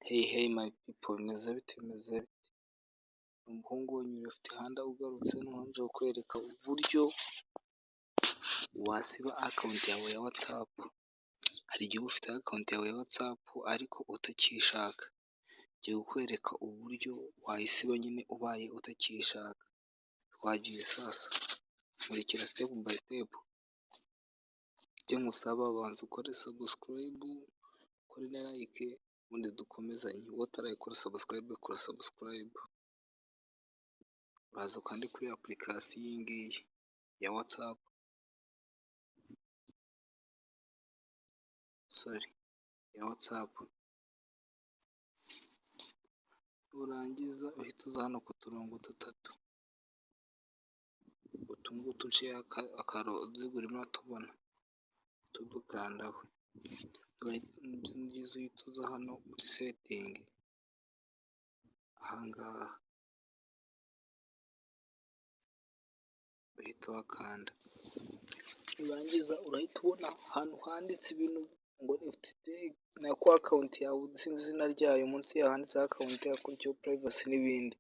Hey hey my people, bimeze bite, bimeze bite? Umuhungu wanyu ufite Handa ugarutse, noneho nje kukwereka uburyo wasiba account yawe ya WhatsApp. Hari igihe uba ufite account yawe ya WhatsApp ariko utakiyishaka. Ngiye kukwereka uburyo wayisiba nyine ubaye utakiyishaka. Twagiye sasa, nkurikira step by step. Icyo nkusaba, banza ukore subscribe, ukore na like, ubundi dukomezanye. Wowe utarayikora subscribe, kora subscribe. Uraza ukande kuri application iyi ngiyi ya WhatsApp, sorry, ya WhatsApp. Nurangiza uhite uza hano ku turongo dutatu, utu ngutu nciyeho akaziga urimo uratubona, uhite udukandaho. Nurangiza uhite uza hano muri setting, aha ngaha uhite uhakanda. Nurangiza urahita ubona ahantu handitse ibintu ngo nako account yawe, sinzi izina ryayo, munsi yaho handitseho account, hakurikiyeho privacy n'ibindi.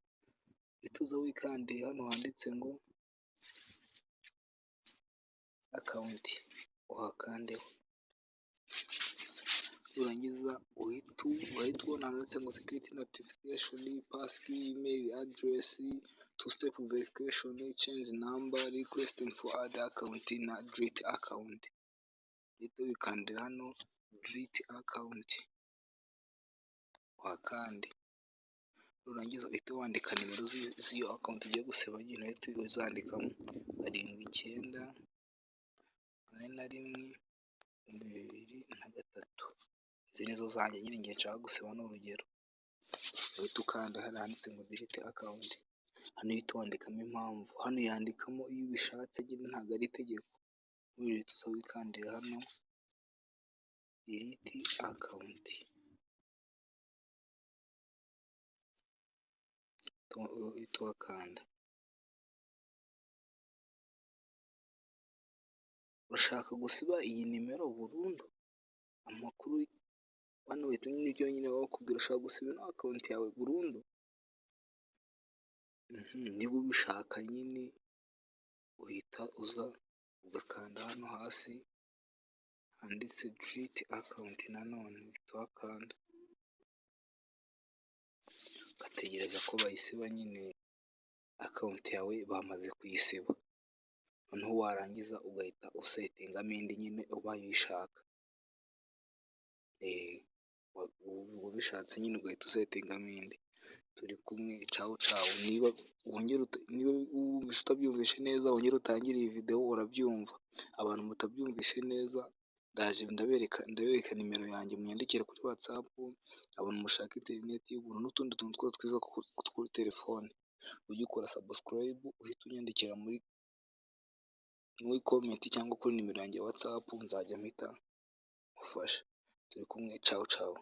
Uhite uza wikandire hano handitse ngo account, uhakandeho. Nurangiza urahita ubona handitse ngo security notification, passkey, email address, two step verification, change number, request for add account na delete account. Uhite wikandira hano delete account, uhakande. Nurangiza uhite wandika nimero z'iyo account ugiye gusiba nyine, uhite uzandikamo: 7941, 2003. Izi nizo zanjye nyine ngiye nshaka gusiba, ni urugero. Uhite ukanda hariya handitse ngo delete account. Hano uhita wandikamo impamvu, hano yandikamo iyo ubishatse nyine, ntabwo ari itegeko. Uhita uza wikandira hano delete account, uhite uhakanda. Urashaka gusiba iyi nimero burundu? Amakuru hano bahita nibyo nyine baba bakubwira, ushaka gusiba ino account yawe burundu? Niba ubishaka nyine uhita uza ugakanda hano hasi handitse delete account nanone, uhita uhakanda ugategereza ko bayisiba nyine, account yawe bamaze kuyisiba. Noneho warangiza ugahita usettingamo indi nyine ubaye uyishaka. Ubishatse nyine ugahita usettingamo indi. Turi kumwe, cawu cawu. Niba wongere, niba wumvise utabyumvishe neza, wongere utangire iyi video urabyumva. Abantu mutabyumvishe neza, ndaje ndabereka nimero yanjye, munyandikire kuri WhatsApp. Abantu mushaka interineti y'ubuntu n'utundi tuntu twose twiza kuri telefone, ujye ukora subscribe, uhite unyandikira muri comment cyangwa kuri nimero yanjye ya WhatsApp, nzajya mpita ngufasha. Turi kumwe, cawu cawu.